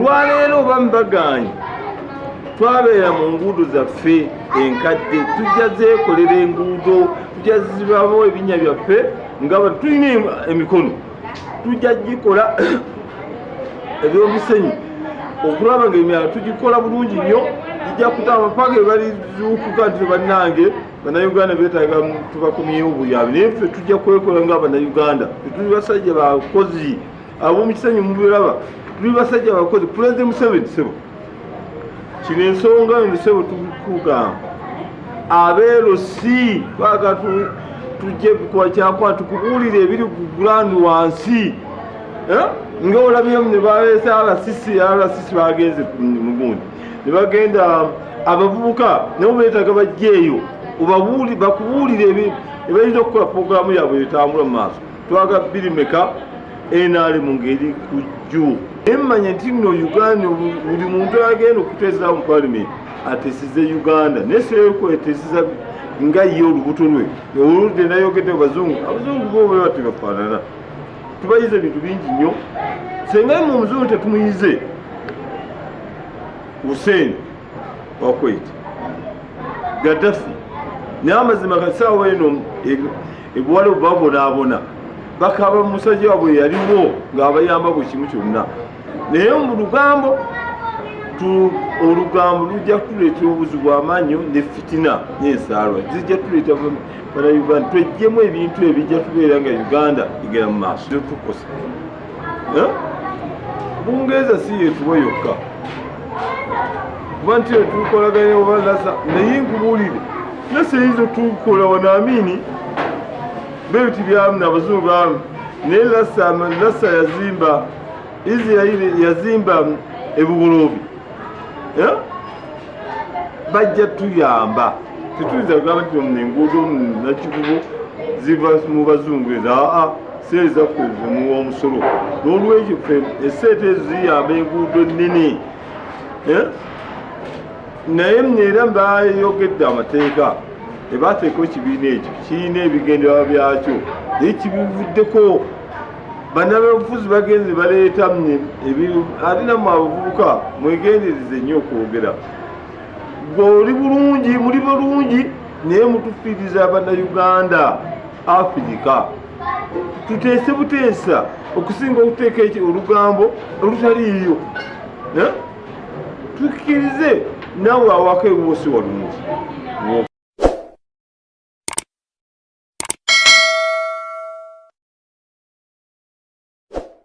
Olwaleero oba mubagaanyi, twabeera mu nguudo zaffe enkadde, tujja zeekolera enguudo, tujja zibamu ebinnya byaffe nga tulina emikono, tujja gikola ebyomusenyu okulaba nga emyala tugikola bulungi nnyo. Gijja kutamba paka ebalizuukuka nti bannange Bannayuganda beetaaga tubakomyewo buyambi, naye ffe tujja kwekola nga Bannayuganda. Tetuli basajja bakozi ab'omu kisenyi, mubiraba, tuli basajja bakozi. Pulezidenti Museveni, sebo, kino ensonga eno, sebo, tukugamba abeerosi twagala tujje kyakwa tukubuulire ebiri ku gulandi wansi, eh? Nga olabyemu ne baleese RCC, RCC bagenze mugundi ne bagenda. Abavubuka nabo beetaaga bajjeeyo bakubuulire ebayinza okukola puroguramu yaabwe etambula mu maaso. Twaga bbiri meka NRM ng'eri ku jju, naye mmanya nti nno Uganda buli muntu agenda okuteeseza mu palimenti ateeseze Uganda, naye seekweteeseza nga ye olubuto lwe oludde. Nayogedde abazungu, abazungu bo bwe bati bafaanana, tubayize ebintu bingi nnyo. Senga mu omuzungu tetumuyize Hussein wakweti Gaddafi, naye amazima kasaawa eno ebuwala babonaabona, bakaba musajja wabwe yaliwo ng'abayamba buli kimu kyonna. Naye mu lugambo, olugambo lujja kutuleetera obuzibu amaanyi ne fitina n'ensaalwa zijja tuleeta. Bannayuganda, tweggyemu ebintu ebijja tubeera nga Uganda egenda mu maaso tukosa. Eh? Bungereza si yetuwa yokka, kuba nti tukolaganye oba lasa, naye nkubuulire nasa eyinza otukola wano Amini bebiti byamu nabazungu bamu, naye lasa, lasa yazimba Isirairi, yazimba ebugoloobi, eh? Bajja tuyamba. Tetuyinza kugamba nti enguudo Nakivubo ziva mu bazungu ezo. Aa, sente zaffe zemuwa omusolo, n'olwekyo ffe esente ezo ziyamba enguudo ennene, eh? Naye era bayogedde amateeka ebateeka ekibiina ekyo kirina ebigendererwa byakyo, naye kibivuddeko. Bannabyabufuzi bagenze baleeta ate nammwe abavubuka mwegendereze nnyo okwogera. Gwe oli bulungi, muli bulungi, naye mutufiiriza Bannayuganda. Afirika tuteese buteesa okusinga okuteeka olugambo olutaliiyo, eh? Tukkirize nawe awaka ewuwo si walungi.